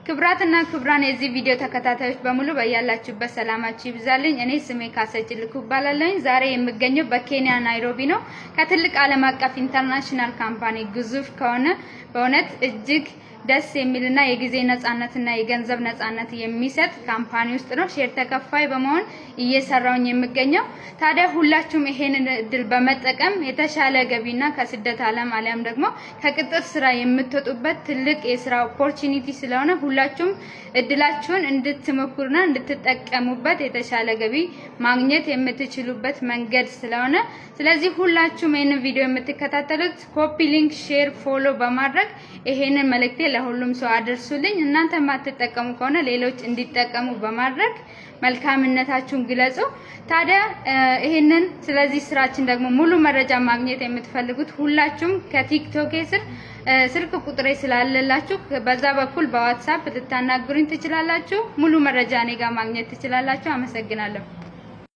ክብራትና ክብራን የዚህ ቪዲዮ ተከታታዮች በሙሉ በያላችሁበት ሰላማችሁ ይብዛልኝ። እኔ ስሜ ካሰች ልኩ እባላለሁኝ። ዛሬ የምገኘው በኬንያ ናይሮቢ ነው። ከትልቅ ዓለም አቀፍ international company ግዙፍ ከሆነ በእውነት እጅግ ደስ የሚልና የጊዜ ነጻነትና የገንዘብ ነጻነት የሚሰጥ company ውስጥ ነው share ተከፋይ በመሆን እየሰራውኝ የምገኘው። ታዲያ ሁላችሁም ይሄንን እድል በመጠቀም የተሻለ ገቢና ከስደት ዓለም አሊያም ደግሞ ከቅጥር ስራ የምትወጡበት ትልቅ የስራ opportunity ስለሆነ ሁላችሁም እድላችሁን እንድትሞክሩና እንድትጠቀሙበት የተሻለ ገቢ ማግኘት የምትችሉበት መንገድ ስለሆነ፣ ስለዚህ ሁላችሁም ይህንን ቪዲዮ የምትከታተሉት copy link፣ share፣ follow በማድረግ ይሄንን መልእክቴ ለሁሉም ሰው አድርሱልኝ። እናንተ የማትጠቀሙ ከሆነ ሌሎች እንዲጠቀሙ በማድረግ መልካምነታችሁን ግለጹ። ታዲያ ይሄንን ስለዚህ ስራችን ደግሞ ሙሉ መረጃ ማግኘት የምትፈልጉት ሁላችሁም ከቲክቶክ ስር ስልክ ቁጥሬ ስላለላችሁ በዛ በኩል በዋትሳፕ ልታናግሩኝ ትችላላችሁ። ሙሉ መረጃ እኔ ጋር ማግኘት ትችላላችሁ። አመሰግናለሁ።